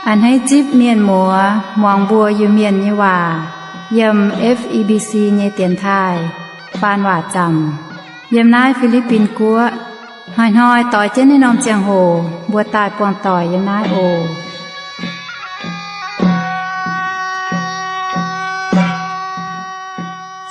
A'hneiv zipv mienh muoz muangx mbuo Iu-Mienh nyei waac yiem F E B C nyei dienx taaih faan waac zaamc yiem naaiv Fi^li^bin Guoqv. Hnoi-hnoi doix jienv naaiv norm ziangh hoc mbuo daaih buangh doic yiem naaiv oc.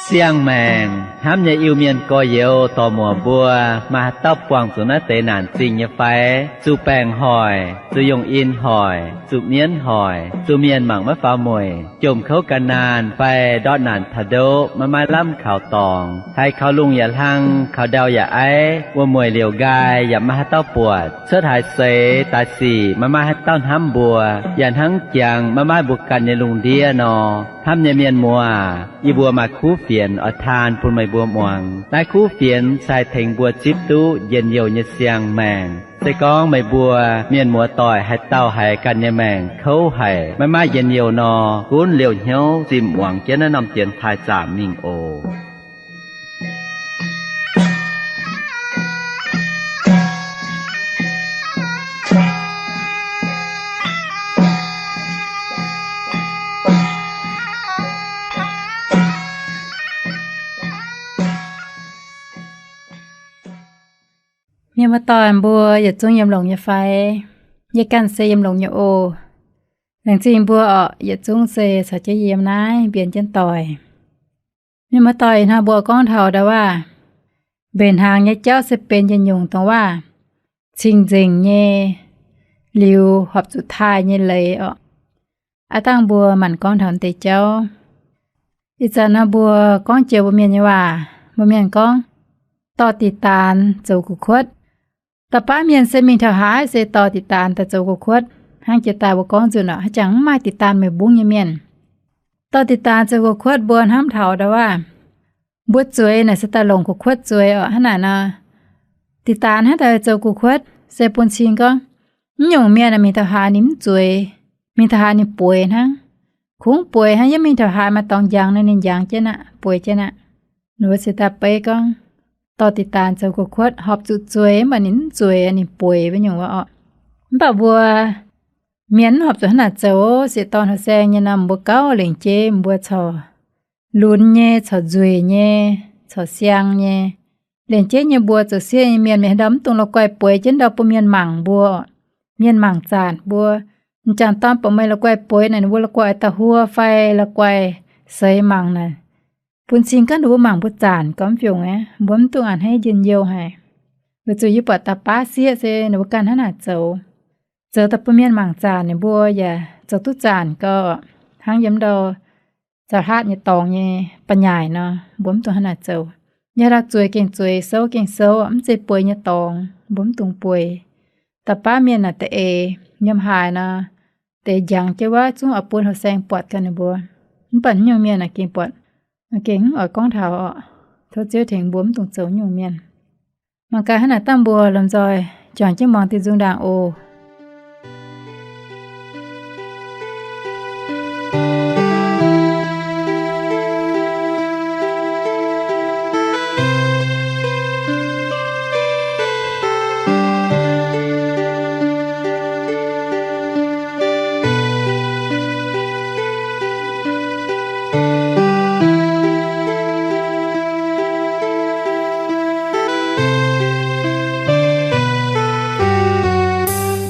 Siang-maengc hnamv nyei Iu-Mienh gorx-youz dorc-muoc mbuo, maaih haaix dauh buangh zuqc naaiv deix naanc zingh nyei fai? Zuqc baengc hoic, zuqc yungh in hoic, zuqc mienv hoic, zuqc mienh mangc maiv faaux mueic, jomc kouv gan naanh fai ndortv naanc taux ndoqv maiv maaih lamh kaux dorngx, haiz kaux lungh yaac hlang, kaux ndau yaac aiv, wuom-mueic liouc nqaai yaac maiv maaih haaix dauh buatc, cuotv haaix seix daaih sic maiv maaih haaix dauh hnamv mbuo, yaac hnangv jangx maiv maaih mbuo ganh nyei lungh ndiev nor. Hnamv nyei mienh muoz, yie mbuo maaih kuv fienx oix taan bun meih mbuo muangx. Naaiv kuv fienx se haih tengx mbuo zipv duqv njien-youh nyei siang-maengc. Se gorngv meih mbuo mienh muoz-doic haaix dauh haiz ganh nyei maengc kouv haic, maiv maaih njien-youh nor, gunv liouh hnyouv zinh muangx jienv naaiv norm dienx taaih zaamc mingh oc. Mienh muoz-doic mbuo yietc zungv yiem longx nyei fai? Yie ganh se yiem longx nyei oc. Laengz zingh mbuo orqc, yietc zungv se caux jienv yie yiem naaiv mbienx jienv doic. Mienh muoz-doic, ih hnoi mbuo gorngv taux ndau waac mbenc hnaangx nyei jauv se benx yietc nyungc dongh waac cing-nzengc nyei liuz horpc zuqc taaih nyei leiz orqc. Aav dangh mbuo maanc gorngv taux deix jauv. Ih zanc nor mbuo gorngv joux mbuo mienh nyei waac, mbuo mienh gorngv dorh diqc daanx zoux gu'kuotv. Da'baav mienh se mingh taux haaix se dorh diqc daanx daaih zoux gu'kuotv. Hnangv jiex daaih mbuo gorngv nzunc orqc, haaix jangx mv maaih diqc daanx meih mbungv nyei mienh. Dorh diqc daanx zoux gu'kuotv mbuo hnamv taux ndau waac mbuo zueiz naaic se daaih longc gu'kuotv zueiz orqc. Hnangv naaic nor, diqc daanx hnangv daaih zoux gu'kuotv se bun cing gorngv, mv nyungc mienh mingh taux haaix ninh mv zueiz, mingh taux haaix ninh bueix hnangv. Kungx bueix hnangv, yiem mingh taux haaix maaih dorngx njangx nor ninh njangx jienv aqv, bueix jienv aqv. Ninh mbuo cingx daaih beiv gorngv, dorh diqc daanx zoux gu'kuotv horpc zuqc zueiz, mv baac ninh mv zueiz, ninh bueix wuov nyungc wuov orqc. Mv baac mbuo mienh mv horpc zuqc hnangv naaic zoux. Sieqv dorn houh saeng nyei nor, mbuo gauh lengc jeiv mbuo corc lunx nyei, corc nzueic nyei, corc siang nyei. Lengc jeiv nyei mbuo zoux sieqv nyei mienh, meih ndau mv dungx la'guaih bueix jienv ndau bun mienh mangc mbuo. Mienh mangc zaanc mbuo. M'jangc dorn buatc meih la'guaih bueix naaic, ninh mbuo la'guaih da'huo fai la'guaih seix mangc naaic, bun cing gorngv ninh mbuo mangc mbuo zaanc gormx fiungc aqv. Mbuo mv dungx a'hneiv njien-youh haic. Weic zuqc yie buatc da'baav sieqv se ninh mbuo ganh hnangv naaic zoux. Zoux daaih bun mienh mangc zaanc, ninh mbuo yaac zoux duqv zaanc gau, hnangv yiem ndau zaux hlaatv nyei dorngx nyei ba'nyaaic nor, mbuo mv dungx hnangv naaic zoux. Yie haaix dauh zueiz gengh zueiz, souv gengh souv, mv zeiz bueix nyei dorngx mbuo mv dungx bueix. Da'baav mienh naaic da'eix yiem haaix nor, da'eix njangx jienv wuov zungv oix bun houh saeng buatc ganh ninh mbuo. Mv baac nyungc mienh naaic gengh buatc, gengh mv oix gorngv taux orqc. Tov Ziouv tengx mbuo mv dungx zoux nyungc mienh. Mangc gaax hnangv naaic dangh mbuo lomh nzoih juangc jienv muangx diuh nzung ndaangc oc.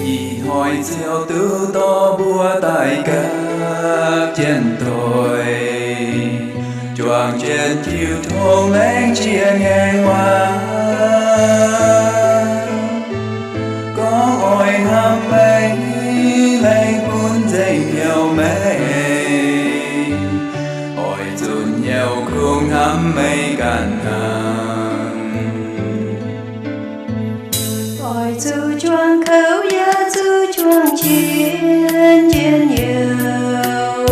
Ih hnoi Ziouv duqv dorh mbuo daaih gapv jienv doic, juangc jienv jiu tong laengz jiex ngaengc waac. Gorngv oix hnamv meih, laengz bun nzengc hnyouv meih, oix zunc hnyouv kungx hnamv meih ganh hnangv. Oix zuqc juangc kouv yaac zuqc juangc jien, njien-youh,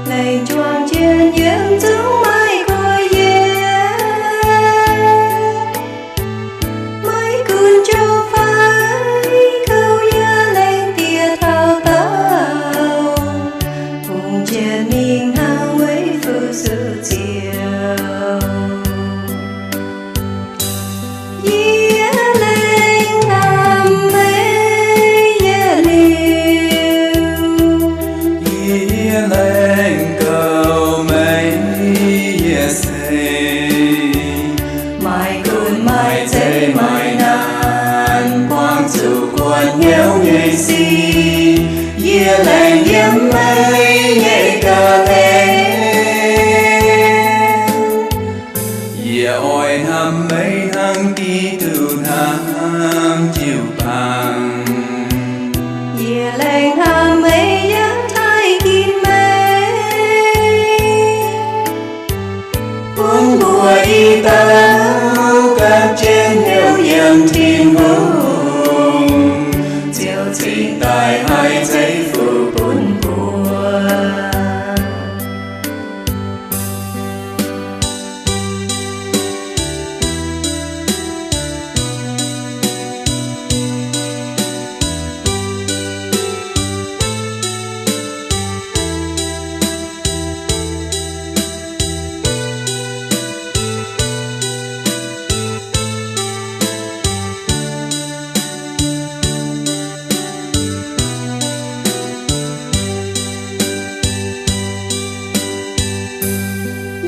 laengz juangc jien yiem zungv maiv guoqv yiem. Maiv gunv jauv fai kouv yaac laengz diex taux daauh, hungh jien mingh hnangv weic fuqv zuqc Ziouv. Yie laengz hnamv meih yietc liuz, Yie laengz gauh meih nyei se, maaih gunv maaih zeiv maaih naanc, buangh zuqc guanh hnyouv nyei sic. Yie laengz yiem meih nyei ga'hlen. Yie oix hnamv meih hnangv Giduc hnamv jiu-baang. Yie laengz hnamv meih yangh taaih ginv meih, bun mbuo i dauh gapv jienv hnyouv yiem Tin-Hungh, ziouc cingx daaih haih zeiv-fun bun mbuo.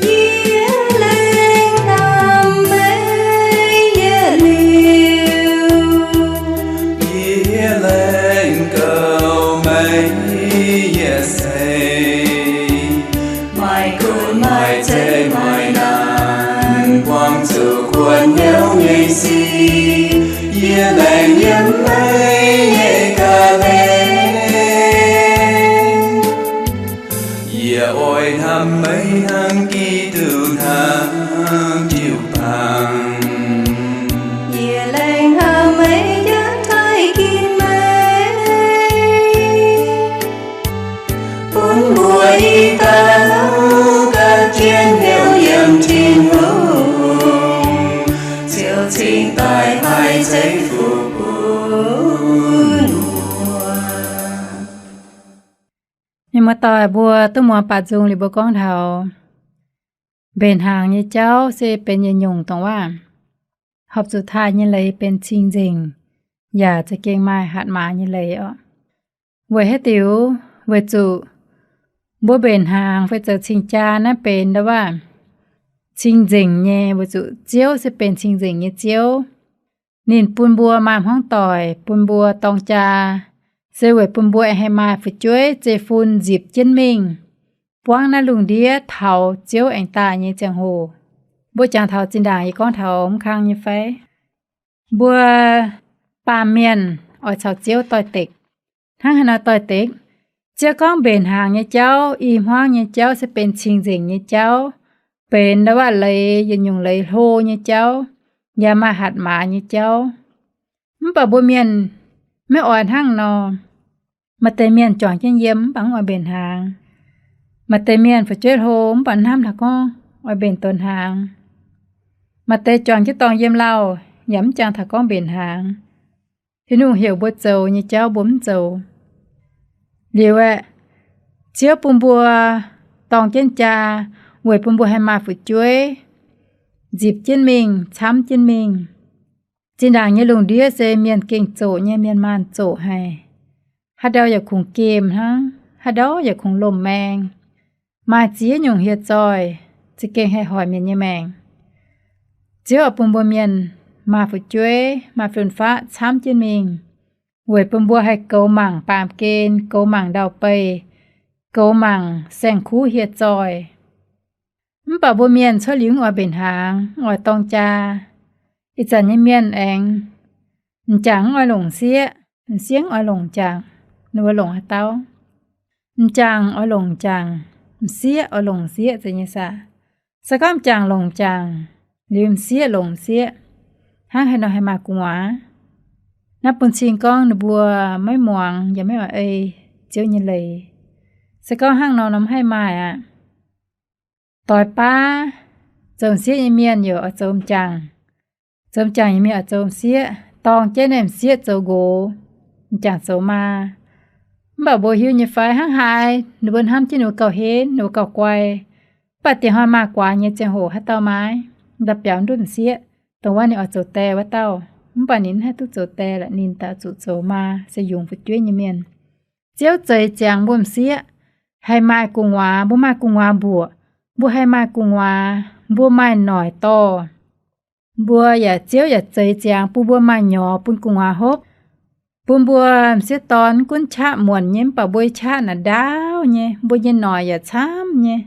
Yie laengz hnamv meih yietc liuz. Yie laengz gauh meih yietc seix. Maaih gunv maaih zeiv maaih naanc, buangh zuqc guanh hnyouv nyei sic. Yie laengz yiem meih nyei ga'hlen. Yie oix hnamv meih hnangv Giduc hnamv jiu-baang. Yie laengz hnamv meih yangh taaih ginv meih, bun mbuo i dauh gapv jienv hnyouv yiem Tin-Hungh, ziouc cingx daaih haih zeiv-fun bun mbuo. Mienh muoz-doic, mbuo duqv muangx baac nzung liuz mbuo gorngv taux mbenc hnaangx nyei jauv se benx yietc nyungc dongh waac horpc zuqc taaih nyei leiz benx cing-nzengc, yaac za'gengh maaih hatc maaz nyei leiz oc. Weic haaix diuc? Weic zuqc mbuo mbenc hnaangx fai zoux cing-jaa naaiv benx ndau waac cing-nzengc nyei, weic zuqc Ziouv se benx cing-nzengc nyei Ziouv. Ninh bun mbuo maaih hmuangv doic, bun mbuo dorng jaa, se weic bun mbuo aengx haih maaih fu'jueiv zeiv-fun nzipc jienv mingh, buangv naaiv lungh ndiev taux Ziouv aengx daaih nyei ziangh hoc. Mbuo jangx taux zinh ndaangc yie gorngv taux mv kang nyei fai? Mbuo baamh mienh oix caux Ziouv doix-dekc. Hnangv haaix nor doix-dekc? Ziouv gorngv mbenc hnaangx nyei jauv, i hmuangv nyei jauv se benx cing-nzengc nyei jauv, benx ndau waac leiz yietc nyungc leiz hlo nyei jauv, yaac maaih hatc maaz nyei jauv. Mv baac mbuo mienh maiv oix hnangv nor. Maaih deix mienh juangc jienv yiem mv baac mv oix mbenc hnaangx. Maaih deix mienh fu'jueiv hlo mv baac hnamv taux gorngv oix mbenc donx hnaangx. Maaih deix juangc jienv dorngh yiem lauh yaac mv jangx taux gorngv mbenc hnaangx. Tin-Hungh heuc mbuo zoux nyei jauv mbuo mv zoux. Liuz aeqv, Ziouv bun mbuo dorng jienv jaa weic bun mbuo haih maaih fu'jueiv nzipc jienv mingh, camv jienv mingh. Zinh ndaangc nyei lungh ndiev se mienh gengh zoqc nyei, mienh maanh zoqc haic. Haaix ndau yaac kungx gemh hnangv, haaix ndau yaac kungx lomh maeng. Maaih ziex nyungc hieh zoih za'gengh haih hoic mienh nyei maengc. Ziouv oix bun mbuo mienh maaih fu'jueiv, maaih fun-faqv camv jienv mingh, weic bun mbuo haih goux mangc baamh gen, goux mangc ndau-beih, goux mangc saeng-kuv hieh zoih. Mv baac mbuo mienh cuotv liuz mv oix mbenc hnaangx, mv oix dorng jaa. Ih zanc nyei mienh aengx m'jangc mv oix longc m'sieqv, m'sieqv mv oix longc m'jangc. Ninh mbuo longc haaix dauh? M'jangc oix longc m'jangc, m'sieqv oix longc m'sieqv, zeiz nyei saah? Se gorngv m'jangc longc m'jangc, liuz m'sieqv longc m'sieqv, hnangv haaix nor haih maaih gu'nguaaz? Naaiv bun cing gorngv ninh mbuo maiv muangx yaac maiv oix ei Ziouv nyei leiz. Se gorngv hnangv nor, nor mv haih maaih aqv. Doix baav zoux m'sieqv nyei mienh yaac oix zoux m'jangc. Zoux m'jangc nyei mienh oix zoux m'sieqv, dorng jienv m'sieqv zoux nqox, m'jangc zoux maa. Mv baac mbuo hiuv nyei fai hnangv haaix ninh mbuo hnamv jienv ninh mbuo gauh henv, ninh mbuo gauh guai, mv baac diex hnoi maah guaax nyei ziangh hoc haaix dauh maaiz? M'daaih biaux ndutv m'sieqv, dongh wuov ninh oix zoux die wuov dauh. Mv baac ninh mv haih duqv zoux die lorqc, ninh daaih zuqc zoux maa, se yungz fu'jueiv nyei mienh. Ziouv zeix ziangx mbuo m'sieqv, haih maaih gu'nguaaz, mbuo maaih gu'nguaaz mbuoqc, mbuo haih maaih gu'nguaaz, mbuo maaih noic dorh. Mbuo yaac, Ziouv yaac zeix ziangx bun mbuo maaih nyorx bun gu'nguaaz hopv, bun mbuo m'sieqv dorn mv gunv qaqv muonc nyei, mv baac mbuo qaqv naaic ndaauv nyei, mbuo nyei noic yaac camv nyei.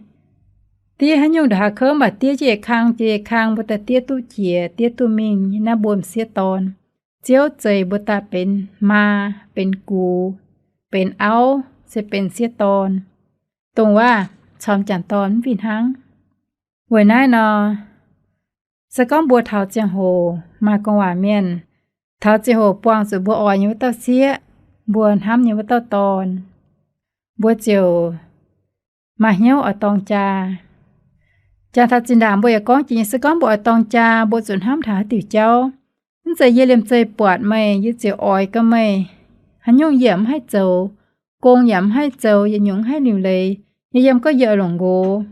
Diev haaix nyungc ndongc haaix kouv, mv baac diev jienv yietc kang jiex yietc kang, mbuo daaih diev duqv jiex, diev duqv mingh nyei. Naaiv mbuo m'sieqv dorn, Ziouv zeix mbuo daaih benx maa, benx gux, benx auv, se benx sieqv dorn, dongh waac caux m'jangc dorn mv fih hnangv. Weic naaiv nor, se gorngv mbuo taux ziangh hoc maaih gu'nguaaz mienh, taux ziangh hoc buangh zuqc mbuo oix nyei wuov dauh sieqv, mbuo hnamv nyei wuov dauh dorn, mbuo ziouc maaih hnyouv oix dorng jaa. Jangx taux zinh ndaangc mbuo yaac gorngv jiex nyei, se gorngv mbuo oix dorng jaa, mbuo zuqc hnamv taux haaix diuc jauv. Mv zeiz yie liemh zeih buatc meih, yie ziouc oix gau meih. Haaix nyungc yie yaac mv haih zoux, gong yaac mv haih zoux, yietc nyungc mv haih liuc leiz. Yie yiem gorngv yie oix longc nqox.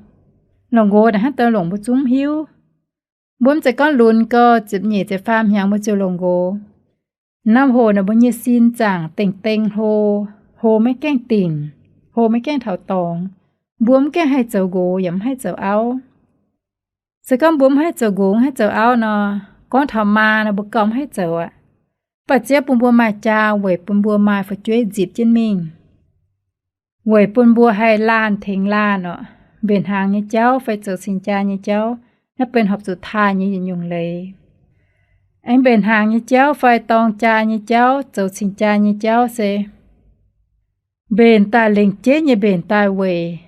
Longc nqox naaic hnangv deix longc mbuo zungv hiuv. Mbuo mv zeiz gorngv lunx gau ziepc nyeic ziepc faam hnyangx mbuo ziouc longc nqox. Naaiv hoc naaic mbuo nyei sin zaangc dengh dengh hlo, hlo maiv gaengh dingc, hlo maiv gaengh taux dorngx. Mbuo mv gaengh haih zoux nqox yaac mv haih zoux auv. Se gorngv mbuo mv haih zoux nqox, mv haih zoux auv nor, gorngv taux maa nor mbuo gauh mv haih zoux aqv. Mv baac Ziouv bun mbuo maaih jaa weic bun mbuo maaih fu'jueiv nzipc jienv mingh, weic bun mbuo haih laanh tengx laanh orqc. Mbenc hnaangx nyei jauv fai zoux cing-jaa nyei jauv, naaiv benx horpc zuqc taaih nyei yietc nyungc leiz. Aengx mbenc hnaangx nyei jauv fai dorng jaa nyei jauv, zoux cing-jaa nyei jauv se mbenc daaih, lengc jeiv nyei mbenc daaih weic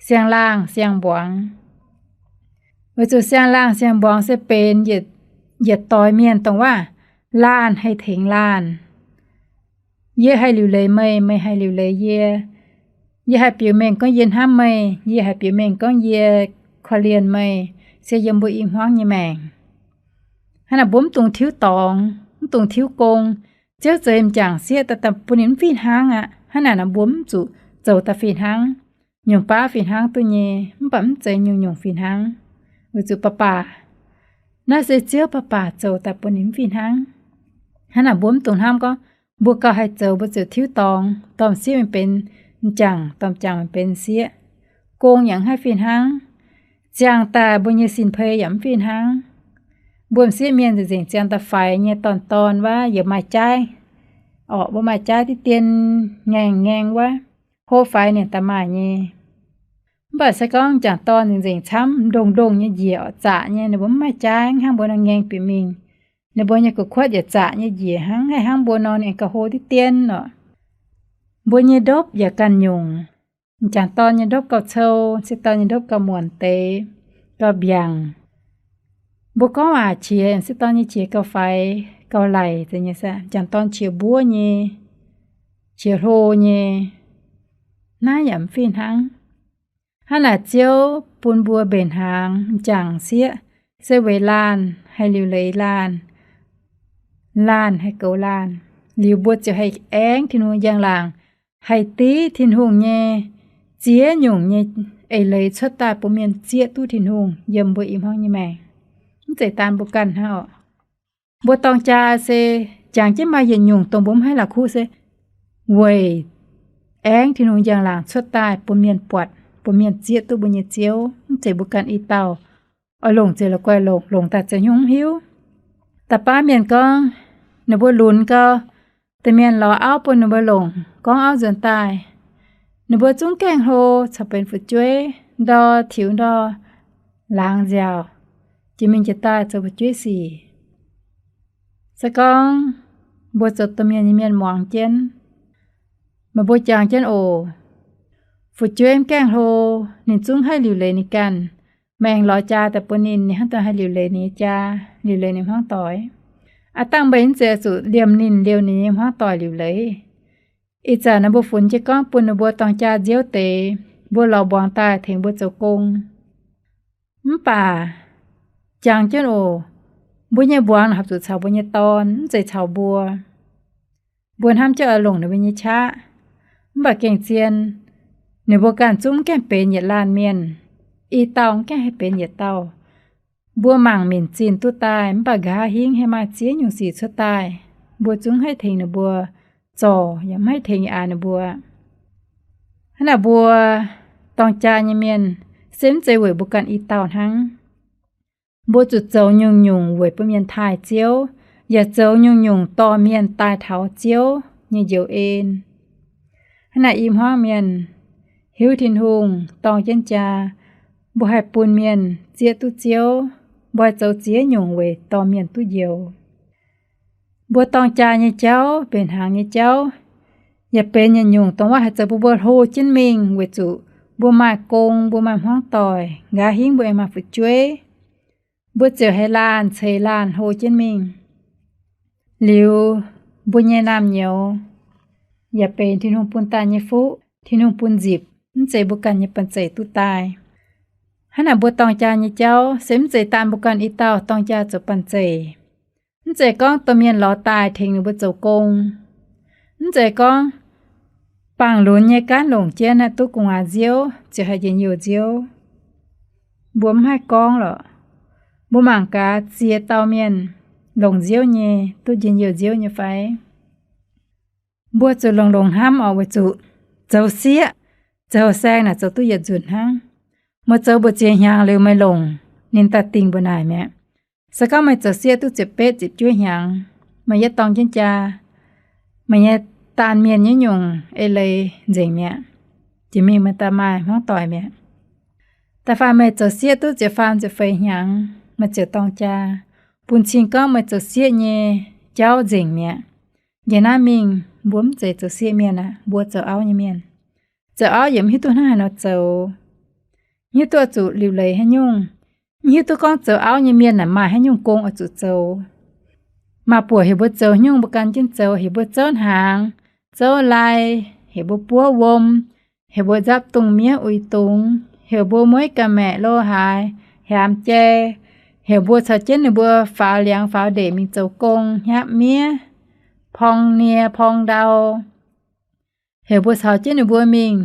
siang-laangh siang-mbuangz. Weic zuqc siang-laangh siang-mbuangz se benx yietc doix mienh dongh waac laanh haih tengx laanh. Yie haih liuc leiz meih, meih haih liuc leiz yie. Yie haih biux mengh gorngv yie hnamv meih, yie haih biux mengh gorngv yie korv-lienh meih, se yiem mbuo i hmuangv nyei maengc. Hnangv naaic mbuo mv dungx tiuv dorngx, mv dungx tiuv gong. Ziouv zeix m'jangc sieqv daaih bun ninh mv fih hnangv aqv. Hnangv naaic nor mbuo mv zuqc zoux daaih fih hnangv. Nyungc baav fih hnangv duqv nyei, mv baac mv zeiz nyungc-nyungc fih hnangv. Weic zuqc baac-baac, naaiv se Ziouv baac-baac zoux daaih bun ninh mv fih hnangv. Hnangv naaic mbuo mv dungx hnamv gorngv mbuo gauh haih zoux mbuo ziouc tiuv dorngx, dorh m'sieqv mingh benx m'jangc, dorh m'jangc mingh benx m'sieqv. Gong yaac mv haih fih hnangv. Ziangh daaih mbuo nyei sin-peix yaac mv fih hnangv. Mbuo m'sieqv mienh nzengc-nzengc ziangh daaih faix nyei dorn-dorn wuov, yaac maaih jaaiv orqc, mbuo maaih jaaiv diqv dien ngaengc ngaengc wuov, hlo faix ninh daaih maaih nyei. Mv baac se gorngv m'jangc dorn nzengc-nzengc camv, ndongh ndongh nyei njiec orqc, zaqc nyei, ninh mbuo mv maaih jaaiv hnangv mbuo nor ngaengc bieqc mingh. Ninh mbuo nyei gu'kuotv yaac zaqc nyei njiec hnangv, haih hnangv mbuo nor ninh gauh hlo diqv dien orqc. Mbuo nyei ndopv yaac ganh nyungc. M'jangc dorn nyei ndopv gauh cou, m'sieqv dorn nyei ndopv gauh muonc deix, gauh mbiaangc. Mbuo gorngv waac qiex, m'sieqv dorn nyei qiex gauh faix gauh laic nyei. M'jangc dorn qiex mbuov nyei, qiex hlo nyei. Naaiv yaac mv fih hnangv. Hnangv naaic Ziouv bun mbuo mbenc hnaangx m'jangc sieqv se weic laanh haih liuc leiz laanh, laanh haih goux laanh. Liuz mbuo ziouc haih aengv Tin-Hungh njang-laangc, haih div Tin-Hungh nyei ziex nyungc nyei eix leiz cuotv daaih bun mienh zieqv duqv Tin-Hungh yiem mbuo i hmuangv nyei maengc. Mv zeiz daan mbuo ganh hnangv orqc. Mbuo dorng jaa se jangx jienv maaih yietc nyungc dongh mbuo mv haih la'kuqv se weic aengv Tin-Hungh njang-laangc cuotv daaih bun mienh buatc, bun mienh zieqv duqv mbuo nyei Ziouv. Mv zeiz mbuo ganh i dauh oix longc ziouc la'guaih longc, longc daaih ziouc hnyouv mv hiuv. Da'baav mienh gorngv ninh mbuo lunx gau, da'mienh lorz auv bun ninh mbuo longc, gorngv auv nzuonx daaih, ninh mbuo zungv gaengh hlo caux benx fu'jueiv, ndor tiux ndor laangz nziaauc, jiex mingh jiex daaih zoux fu'jueiv sic. Se gorngv mbuo zoux domh mienh nyei mienh muangx jienv, meih mbuo jangx jienv oc. Fu'jueiv mv gaengh hlo, ninh zungv haih liuc leiz ninh ganh. Meih aengx lorz jaa daaih bun ninh, ninh hnangv daaih haih liuc leiz ninh nyei jaa, liuc leiz ninh hmuangv doic. Aav dangh meih mv zeiz zuqc liemh ninh liouh ninh nyei hmuangv doic liuc leiz. Ih zanc naaiv mbuo funx jienv gorngv bun ninh mbuo dorng jaa nziouv deix, mbuo lorz mbuangz daaih tengx mbuo zoux gong. Mv baac jangx jienv oc, mbuo nyei mbuangz horpc zuqc caux mbuo nyei dorn, mv zeiz caux mbuo. Mbuo hnamv jienv oix longc ninh mbuo nyei qaqv, mv baac gengh zien, ninh mbuo ganh zungv mv gaengh benx yietc laanh mienh, i dauh mv gaengh haih benx yietc dauh. Mbuo mangc minc zinh duqv daaih, mv baac nqa'haav hingv haih maaih ziex nyungc sic cuotv daaih, mbuo zungv haih tengx ninh mbuo zorc yaac mv haih tengx aax ninh mbuo. Hnangv naaic mbuo dorng jaa nyei mienh se mv zeiz weic mbuo ganh i dauh hnangv. Mbuo zuqc zoux nyungc-nyungc weic bun mienh taaih Ziouv, yaac zoux nyungc-nyungc dorh mienh daaih taux Ziouv nyei njoux en. Hnangv naaic i hmuangv mienh hiuv Tin-Hungh dorng jienv jaa, mbuo haih bun mienh zieqv duqv Ziouv, mbuo haih zoux ziex nyungc weic dorh mienh duqv njoux. Mbuo dorng jaa nyei jauv, mbenc hnaangx nyei jauv, yaac benx nyungc-nyungc dongh wuov haih zoux bun mbuo hlo jienv mingh weic zuqc mbuo maaih gong, mbuo maaih hmuangv doic, nqa'haav hingv mbuo aengx maaih fu'jueiv, mbuo ziouc haiz laanh ceix laanh hlo jienv mingh. Liuz, mbuo nyei naamh nyouz yaac benx Tin-Hungh bun daaih nyei fuqv, Tin-Hungh bun nzipc, mv zeiz mbuo ganh nyei banh zeic duqv daaih. Hnangv naaic mbuo dorng jaa nyei jauv se mv zeiz daan mbuo ganh i dauh dorng jaa zoux banh zeic. Mv zeiz gorngv domh mienh lorz daaih tengx ninh mbuo zoux gong. Mv zeiz gorngv bangc lunx nyei gaanv longc jienv naaiv duqv gu'nguaaz nziouv ziouc haih njien-youh nziouv. Mbuo mv haih gorngv lorqc. Mbuo mangc gaax ziex dauh mienh longc nziouv nyei, duqv njien-youh nziouv nyei fai? Mbuo zuqc longx-longx hnamv oc, weic zuqc zoux sieqv, zoux saeng naaic zoux duqv yietc nzunc hnangv. Meih zoux mbu'ziex hnyangx liuz meih longc, ninh daaih dingh mbuo naaic mi'aqv. Se gorngv meih zoux sieqv duqv ziepc betv ziepc juov hnyangx, meih yietv dorng jienv jaa, meih nyei daanh mienh nyei nyungc eix leiz nzengc mi'aqv. Jiex mingh meih daaih maaih hmuangv doic mi'aqv. Da'faanh meih zoux sieqv duqv ziepc faam ziepc feix hnyangx, meih ziouc dorng jaa, bun cing gorngv meih zoux sieqv nyei jauv nzengc mi'aqv. Njiec naaiv mingh mbuo mv zeiz zoux sieqv mienh aqv, mbuo zoux auv nyei mienh. Zoux auv yaac mv hiuv duqv hnangv haaix nor zoux, mv hiuv duqv zuqc liuc leiz haaix nyungc, mv hiuv duqv gorngv zoux auv nyei mienh naaic maaih haaix nyungc gong oix zuqc zoux. Maaih buoc heuc mbuo zoux nyungc mbuo gan jienv zoux, heuc mbuo zouv hnaangx, zouv lai, heuc mbuo buov wuom, heuc mbuo nzapv dungz miev uix dungz, heuc mbuo mueiv ga'maeqc lo haaix, hiaamx jai, heuc mbuo caux jienv ninh mbuo faaux liangx faaux ndeic mingh zoux gong, hnyapv miev, porng nie porng ndau, heuc mbuo caux jienv ninh mbuo mingh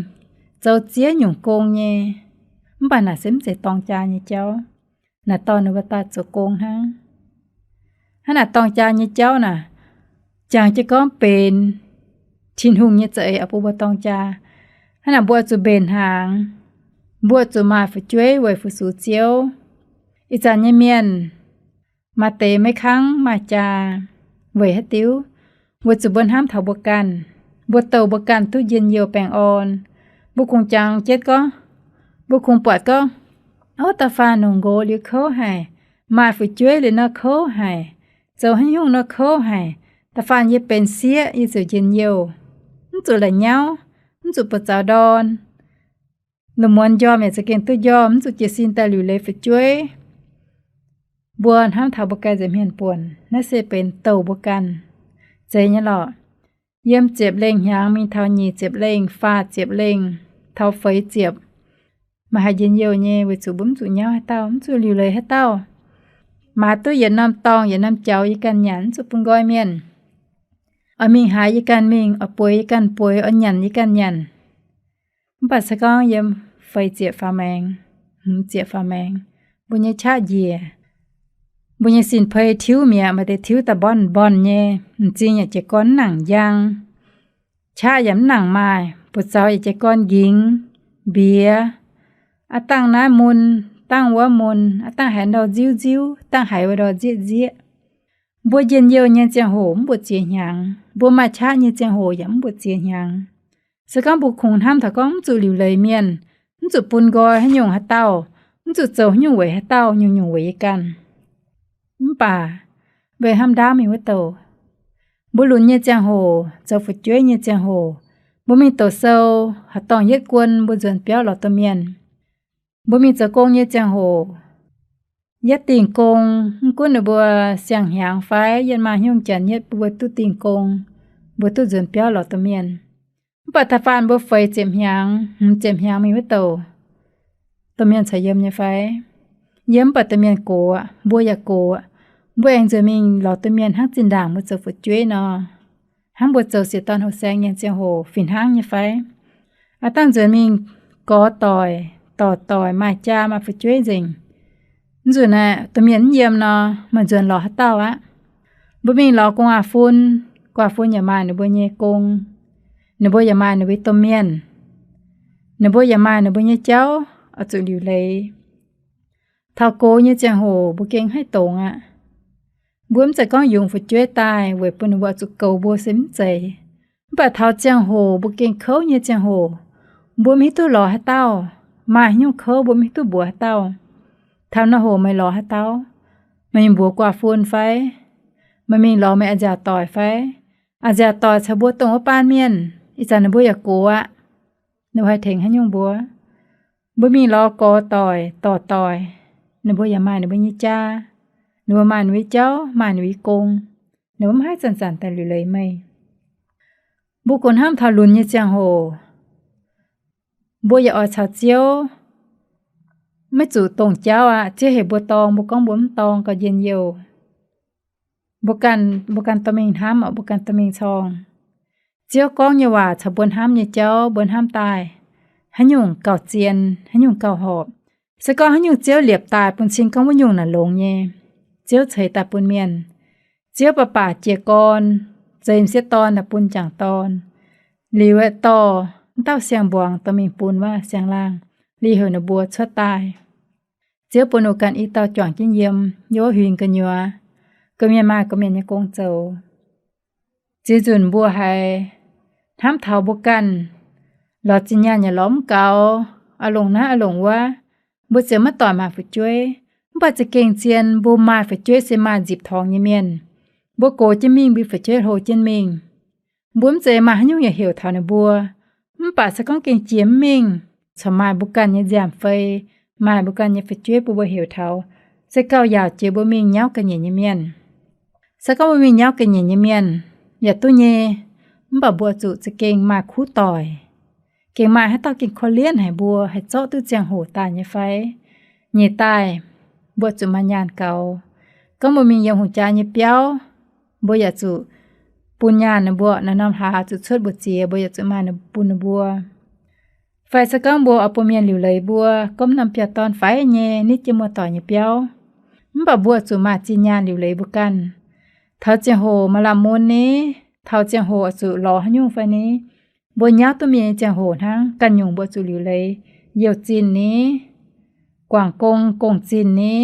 zoux ziex nyungc gong nyei. Mv baac naaic se mv zeiz dorng jaa nyei jauv. Naaic dorh ninh mbuo daaih zoux gong hnangv. Hnangv naaic dorng jaa nyei jauv naaic, jangx jienv gorngv benx Tin-Hungh nyei za'eix oix bun mbuo dorng jaa. Hnangv naaic mbuo zuqc mbenc hnaangx, mbuo zuqc maaih fu'jueiv weic fu-sux Ziouv. Ih zanc nyei mienh maaih deix maiv kangv maaih jaa. Weic haaix diuc? Weic zuqc mbuo hnamv taux mbuo ganh. Mbuo douh mbuo ganh duqv njien-youh baengh orn. Mbuo kungx jangx jienv gorngv, mbuo kungx buatc gorngv, ov, da'faanh nongc nqox liuz kouv haic, maaih fu'jueiv liuz nor kouv haic, zoux haaix nyungc nor kouv haic. Da'faanh yie benx sieqv yie ziouc njien-youh, mv zuqc la'nyauv, mv zuqc buoz-zaux ndorn. Lungh muonz njormh yaac za'gengh duqv njormh, mv zuqc jiez sin daaih liuc leiz fu'jueiv. Mbuo hnamv taux mbuo ganh nza'hmien buonc, naaiv se benx douh mbuo ganh. Zeiz nyei lorqc. Yiem ziepc lengh hnyangx mingh taux nyic ziepc lengh, faah ziepc lengh, taux feix ziepc, maaih haaix njien-youh nyei, weic zuqc mbuo mv zuqc nyauv haaix dauh, mv zuqc liuc leiz haaix dauh. Maaiz duqv yietc norm dorngh yietc norm jaux yie ganh nyanc, mv zuqc bun nqoi mienh. Oix mingh haaix yie ganh mingh, oix bueix yie ganh bueix, oix nyanc yie ganh nyanc. Mv baac se gorngv yiem feix ziepc faaux maengx, hmz ziepc faaux maengx, mbuo nyei qaqv njiec, mbuo nyei sin-pei tiuv mi'aqv, maaih deix tiuv daaih mbonv mbonv nyei, m'zing yaac jiez gorn mv nangc njang, qaqv yaac mv nangc maaih, buoz-zaux yaac jiez gorn nqingx, mbiex, aav dangh naaiv mun, dangh wuov mun, aav dangh haaix ndau nziuv nziuv, dangh haaix wuov ndau nzieqv nzieqv. Mbuo njien-youh nyei ziangh hoc mv mbuoqc ziex hnyangx, mbuo maaih qaqv nyei ziangh hoc yaac mv mbuoqc ziex hnyangx. Se gorngv mbuo kungx hnamv taux gorngv mv zuqc liuc leiz mienh, mv zuqc bun nqoi haaix nyungc haaix dauh, mv zuqc zoux haaix nyungc weic haaix dauh, nyungc-nyungc weic yie ganh. Mv baac mbuo hnamv ndaauv mingh wuov douc, mbuo lunx nyei ziangh hoc, zoux fu'jueiv nyei ziangh hoc, mbuo mingh doqc sou, haaix dorngh yietv guon mbuo nzuonx biauv lorz domh mienh. Mbuo mingh zoux gong nyei ziangh hoc, yietv dingh gong, mv gunv ninh mbuo siang-hnyangx fai yietv maaih haaix nyungc janx yietv, mbuo duqv dingh gong, mbuo duqv nzuonx biauv lorz domh mienh. Mv baac da'faanh mbuo feix ziepc hnyangx, hmz ziepc hnyangx mingh wuov douc, domh mienh caux yiem nyei fai? Yiem. Mv baac domh mienh gox, mbuo yaac gox, mbuo aengx nzuonx mingh lorz domh mienh hnangv zinh ndaangc mbuo zoux fu'jueiv nor. Hnangv mbuo zoux sieqv dorn hoh saeng nyei ziangh hoc fih hnangv nyei fai? Aav dangh nzuonx mingh gorx doic, dorc doic, maaih jaa maaih fu'jueiv nzengc. Mv nzunc aeqv, domh mienh mv yiem nor, meih nzuonx lorz haaix dauh aqv? Mbuo mingh lorz gu'nguaaz-fun, gu'nguaaz-fun yaac maaih ninh mbuo nyei gong, ninh mbuo yaac maaih ninh mbuo domh mienh. Ninh mbuo yaac maaih ninh mbuo nyei jauv oix zuqc liuc leiz. Taux gox nyei ziangh hoc mbuo gengh haih dongz aqv. Mbuo mv zeiz gorngv yungz fu'jueiv daaih weic bun ninh mbuo oix zuqc goux mbuo se mv zeiz. Mv baac taux ziangh hoc mbuo gengh kouv nyei ziangh hoc, mbuo mv hiuv duqv lorz haaix dauh. Maaih haaix nyungc kouv mbuo mv hiuv duqv mbuox haaix dauh. Taux nor hoc meih lorz haaix dauh? Meih mingh mbuox guaax fun fai? Meih mingh lorz meih a'nziaauc doic fai? A'nziaauc doic caux mbuo dongh wuov baan mienh, ih zanc ninh mbuo yaac gox aqv. Ninh mbuo haih tengx haaix nyungc mbuo? Mbuo mingh lorz gorx doic, dorc doic, ninh mbuo yaac maaih ninh mbuo nyei jaa. Ninh mbuo maaih ninh mbuo nyei jauv, maaih ninh mbuo nyei gong. Ninh mbuo mv haih zanc-zanc daaih liuc leiz meih. Mbuo kungx hnamv taux lunx nyei ziangh hoc, mbuo yaac oix caux Ziouv, maiv zuqc dongh jauv aqv. Ziouv heuc mbuo dorng, mbuo gorngv mbuo mv dorng, gauh njien-youh. Mbuo ganh, mbuo ganh dorh mingh hnamv, mbuo ganh dorh mingh corng. Ziouv gorngv nyei waac caux mbuo hnamv nyei jauv mbuo hnamv daaih, haaix nyungc gauh zien, haaix nyungc gauh horpc. Se gorngv haaix nyungc Ziouv liepc daaih bun cing gorngv wuov nyungc naaic longx nyei, Ziouv ceix daaih bun mienh. Ziouv baac baac jiez gorn, zeix m'sieqv dorn daaih bun m'jangc dorn. Liuz aeqv, dorh m'dauh siang-mbuangz dorh mingh bun wuov siang-laangh, liuz heuc ninh mbuo cuotv daaih. Ziouv bun ninh mbuo ganh i dauh juangc jienv yiem, yiem wuov huingx gu'nyuoz, gorqv-mienh maaih gorqv-mienh nyei gong zoux. Ziex nzunc mbuo haiz hnamv taux mbuo ganh lorz zinh nyaanh yaac lorz mv gaux, oix longc naaiv oix longc wuov, mbuo ziouc maiv doic maaih fu'jueiv. Mv baac za'gengh zien mbuo maaih fu'jueiv se maaih nzipc torngx nyei mienh. Mbuo gox jienv mingh mbuo fu'jueiv hlo jienv mingh. Mbuo mv zeiz maaih haaix nyungc yaac heuc taux ninh mbuo. Mv baac se gorngv gengh jiex mv mingh, corc maaih mbuo ganh nyei nziaamv-fei, maaih mbuo ganh nyei fu'jueiv bun mbuo heuc taux, se gauh yaauc jiex mbuo mingh nyauv ga'nyiec nyei mienh. Se gorngv mbuo mingh nyauv ga'nyiec nyei mienh yaac duqv nyei, mv baac mbuo zuqc za'gengh maaih kuv doic. Gengh maaih haaix dauh gengh korv-lienh haic mbuo, haih zorqv duqv ziangh hoc daaih nyei fai? Nyeic daaih, mbuo zuqc maaih nyaanh gaux. Gorngv mbuo mingh yiem hungh jaa nyei biauv, mbuo yaac zuqc bun nyaanh ninh mbuo. Naaiv norm hlaax zuqc cuotv mbu'ziex, mbuo yaac zuqc maaih bun ninh mbuo. Fai se gorngv mbuo oix bun mienh liuc leiz mbuo, gorngv norm biauv-dorn faix nyei, nitv jienv muoz-doic nyei biauv, mv baac mbuo zuqc maaih zinh nyaanh liuc leiz mbuo ganh. Taux ziangh hoc maaih lamh mun ni, taux ziangh hoc oix zuqc lorz haaix nyungc fai ni, mbuo nyauv duqv mienh nyei ziangh hoc hnangv. Ganh nyungc mbuo zuqc liuc leiz, youh zinh ni, guangc gong gong-zinh ni,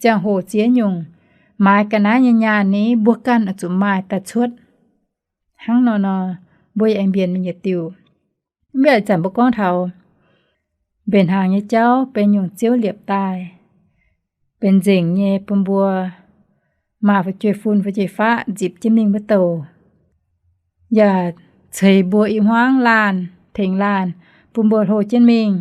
ziangh hoc ziex nyungc, maaiz ga'naaiv nyei nyaanh ni, mbuo ganh oix zuqc maaih daaih cuotv. Hnangv nor nor, mbuo yaac aengx mbienc mingh yietc diuc. Mv baac ih zanc mbuo gorngv taux mbenc hnaangx nyei jauv benx nyungc Ziouv liepc daaih, benx nzengc nyei bun mbuo maaih fu'jueiv-fun fu'jueiv-faqv nzipc jienv mingh wuov douc, yaac ceix mbuo i hmuangv laanh tengx laanh, bun mbuo hlo jienv mingh.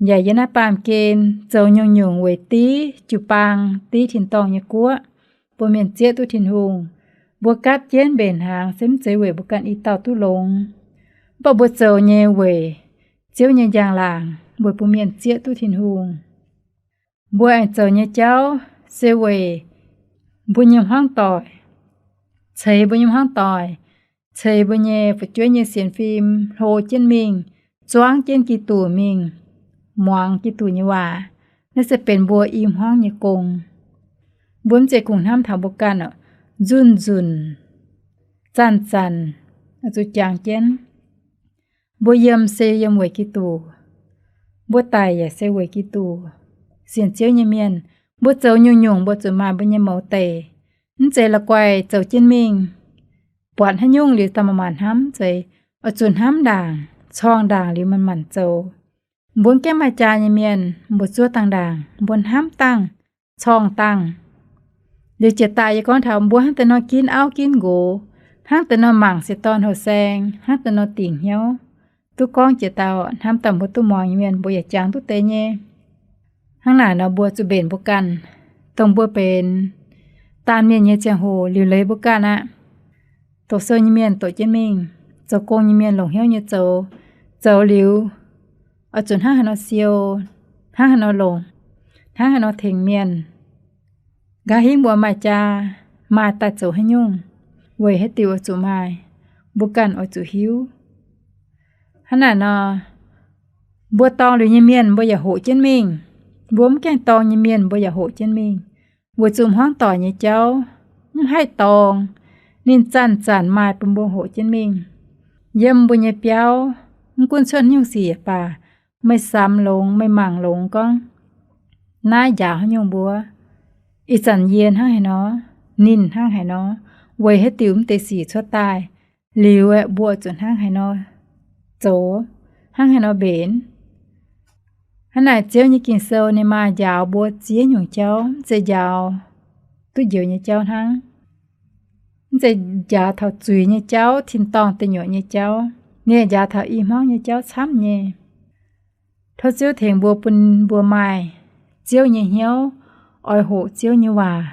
Yaac yiem naaiv baamh gen zoux nyungc-nyungc weic div jiu-baang, div tin-dorngh nyei guoqv, bun mienh zieqv duqv Tin-Hungh. Mbuo gatv jienv mbenc hnaangx se mv zeiz weic mbuo ganh i dauh duqv longx, mv baac mbuo zoux nyei weic Ziouv nyei njang-laangc, weic bun mienh zieqv duqv Tin-Hungh. Mbuo aengx zoux nyei jauv se weic mbuo nyei hmuangv doic, ceix mbuo nyei hmuangv doic, ceix mbuo nyei fu'jueiv nyei sienx fim hlo jienv mingh, zuangv jienv Giduc mingh, muangx Giduc nyei waac. Naaiv se benx mbuo i hmuangv nyei gong. Mbuo mv zeiz kungx hnamv taux mbuo ganh oc. Nzunc-nzunc, zanc-zanc, zuqc jangx jienv. Mbuo yiem se yiem weic Giduc. Mbuo daic yaac se weic Giduc. Sienx Ziouv nyei mienh, mbuo zoux nyungc-nyungc mbuo zuqc maaih mbuo nyei mouz deic. Mv zeiz la'guaih zoux jienv mingh, buatc haaix nyungc liuz daaih manc-manc hnamv. Mv zeiz, oix zuqc hnamv ndaangc, corng ndaangc liuz manc-manc zoux. Mbuo mv gaengh maaih jaa nyei mienh, mbuo zuov dangh ndaangc, mbuo hnamv dangh, corng dangh. Liuz jiex daaih yie gorngv taux mbuo hnangv deix nor ginv auv ginv nqox, hnangv deix nor mangc sieqv dorn houh saeng, hnangv deix nor dingc hnyouv. Duqv gorngv jiex daaih hnamv daaih mbuo duqv muangx nyei mienh mbuo yaac jangx duqv deix nyei. Hnangv naaic nor mbuo zuqc mbenc mbuo ganh, dongh mbuo benx daanh mienh nyei ziangh hoc liuc leiz mbuo ganh aqv. Doqc sou nyei mienh doqc jienv mingh, zoux gong nyei mienh longc hnyouv nyei zoux, zoux liuz oix zuqc hnangv haaix nor siou, hnangv haaix nor longc, hnangv haaix nor tengx mienh. Nqa'haav hingv mbuo maaih jaa, maaih daaih zoux haaix nyungc, weic haaix diuc oix zuqc maaih, mbuo ganh oix zuqc hiuv. Hnangv naaic nor, mbuo dorngc liuz nyei mienh mbuo yaac hoqc jienv mingh. Mbuo mv gaengh dorngc nyei mienh mbuo yaac hoqc jienv mingh, weic zuqc hmuangv doic nyei jauv mv haih dorngc. Ninh zanc-zanc maaih bun mbuo hoqc jienv mingh. Yiem mbuo nyei biauv, mv gunv cuotv haaix nyungc sic baac, meih samx longx, meih mangc longx gorngv naaiv njaaux haaix nyungc mbuo. Ih zanc yie hnangv haaix nor, ninh hnangv haaix nor, weic haaix diuc mv deix sic cuotv daaih, liuz aeqv, mbuo zuqc hnangv haaix nor zoux, hnangv haaix nor mbenc. Hnangv naaic Ziouv nyei Ging-Sou ninh maaih njaaux mbuo ziex nyungc jauv, mv zeiz njaaux duqv njoux nyei jauv hnangv. Mv zeiz njaaux taux zuiz nyei jauv, tin-dorngh deic nyuoqc nyei jauv. Ninh njaaux taux i hmuangv nyei jauv camv nyei. Tov Ziouv tengx mbuo bun mbuo maaih Ziouv nyei hnyouv, oix hoqc Ziouv nyei waac.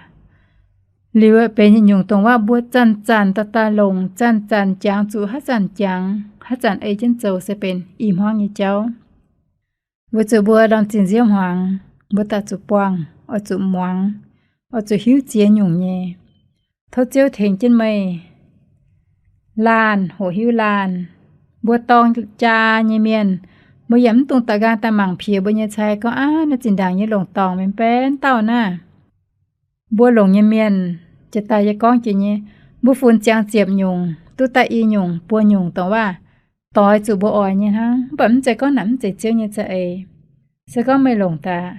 Liuz benx yietc nyungc dongh waac mbuo zanc-zanc daaih daaih longc, zanc-zanc jangx zuqc haaix zanc jangx, haaix zanc ei jienv zoux se benx i hmuangv nyei jauv. Weic zuqc mbuo ndorm zinh nziouv hmuangx, mbuo daaih zuqc buangh, oix zuqc muangx, oix zuqc hiuv ziex nyungc nyei. Tov Ziouv tengx jienv meih laanh hoqc hiuv laanh. Mbuo dorng jaa nyei mienh, mbuo yaac mv dungx daaih nqaang daaih mangc piex mbuo nyei cai gorngv, aav, naaiv zinh ndaangc nyei longc dorngc mingh benx dauh naaiv. Mbuo longc nyei mienh, jiex daaih yie gorngv jiex nyei, mbuo funx ziangx ziepc nyungc, duqv daaih i nyungc buo nyungc dongh waac doix zuqc mbuo oix nyei hnangv. Mv baac mv zeiz gorngv naaic mv zeiz Ziouv nyei za'eix. Se gorngv meih longc daaih,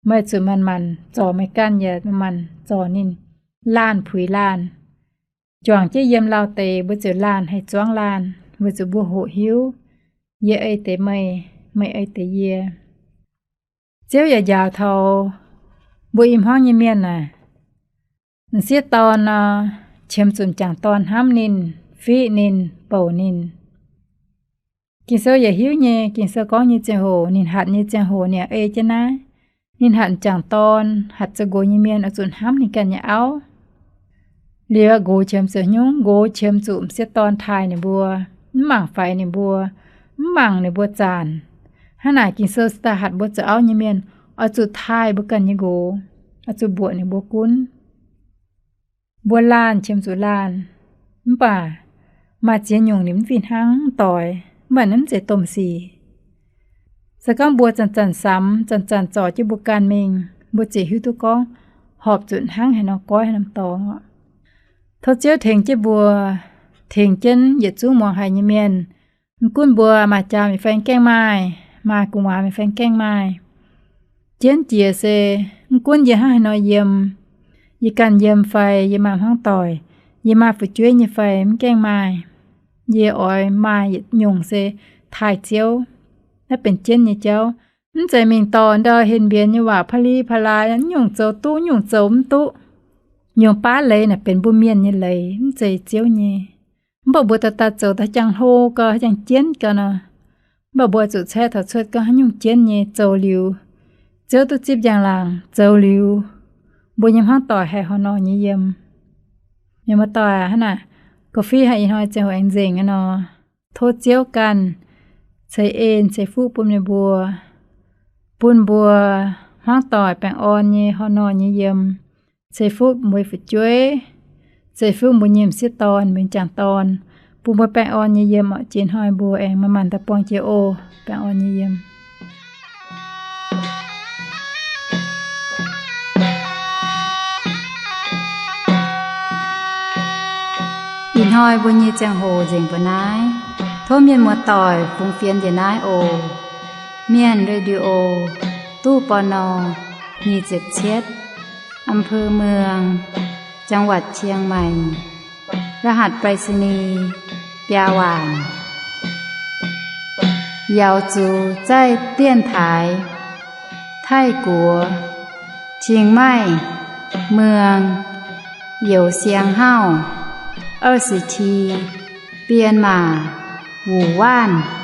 meih zuqc manc-manc zorc meih ganh yaac manc-manc zorc ninh, laanh puix laanh. Juangc jienv yiem lauh deix mbuo ziouc laanh haih zuangv laanh, weic zuqc mbuo hoqc hiuv, yie ei deix meih, meih ei deix yie. Ziouv yaac njaaux taux mbuo i hmuangv nyei mienh naaic, m'sieqv dorn nor, qiemx zuqc m'jangc dorn hnamv ninh, fiqv ninh, bouc ninh. Ging-Sou yaac hiuv nyei, Ging-Sou gorngv nyei ziangh hoc, ninh hatc nyei ziangh hoc ninh yaac ei jienv naaiv. Ninh hatc m'jangc dorn, hatc zoux nqox nyei mienh oix zuqc hnamv ninh ganh nyei auv. Liuz nqox qiemx zuqc haaix nyungc? Nqox qiemx zuqc m'sieqv dorn taaih ninh mbuo, mv mangc faix ninh mbuo, mv mangc ninh mbuo zanc. Hnangv naaic Ging-Sou se daaih hatc mbuo zoux auv nyei mienh oix zuqc taaih mbuo ganh nyei nqox, oix zuqc mbuoqc ninh mbuo gunv. Mbuo laanh qiemx zuqc laanh, mv baac maaih ziex nyungc ninh mv fih hnangv doix, mv baac naaiv mv zeiz domh sic. Se gorngv mbuo zanc-zanc samx, zanc-zanc zorc jienv mbuo ganh mingh, mbuo ziouc hiuv duqv gorngv horpc zuqc hnangv haaix nor goiv haaix norm dorngx oc. Tov Ziouv tengx jienv mbuo, tengx jienv yietc zungv muangx haic nyei mienh. Mv gunv mbuo maaih jaax mingh fai mv gaengh maaih, maaih gu'nguaaz mingh fai mv gaengh maaih, jienv jiex se mv gunv yie hnangv haaix nor yiem, yie ganh yiem fai yie maaih hmuangv doic, yie maaih fu'jueiv nyei fai mv gaengh maaih, yie oix maaih yietc nyungc se taaih Ziouv. Naaiv benx jienv nyei jauv. Mv zeiz mingh dorh ndau henv mbienx nyei waac pa'li pa'laaix, mv nyungc zoux duqv, mv nyungc zoux mv duqv. Nyungc baav leiz naaic benx mbuo mienh nyei leiz, mv zeiz Ziouv nyei. Mv baac mbuo daaih daaih zoux daaih jangx hlo gau, jangx jienv gau nor, mv baac mbuo zuqc caeqv taux cuotv gorngv haaix nyungc jienv nyei zoux liuz, Ziouv duqv zipv njang-laangc zoux liuz, mbuo nyei hmuangv doic haih horh nor nyei yiem. Mienh muoz-doic aac, hnangv naaic, ga'fiev hnoi ih hnoi ziangh hoc aengx nzengc aqv nor, tov Ziouv ganh ceix en ceix fuqv bun meih mbuo, bun mbuo hmuangv doic baengh orn nyei horh nor nyei yiem, ceix fuqv mbuo nyei fu'jueiv, ceix fuqv mbuo nyei m'sieqv dorn, mbuo nyei m'jangc dorn, bun mbuo baengh orn nyei yiem oc. Jiex hnoi mbuo aengx manc-manc daaih buangh jiex oc. Baengh orn nyei yiem. Ih hnoi mbuo nyei ziangh hoc nzengc mbuo naaiv. Tov mienh muoz-doic fungx fienx njiec naaiv oc. Mienh Radio, ตู้ ปณ. nyic ziepc cietv, อำเภอเมือง จังหวัดเชียงใหม่ รหัสไปรษณีย์ biaa waanc. 瑶族在电台 Taiv-Guoqv, Chiang Mai, Muang, Youz Siang Hauv, 二十七, Bienh Maac, Wuc Waanv.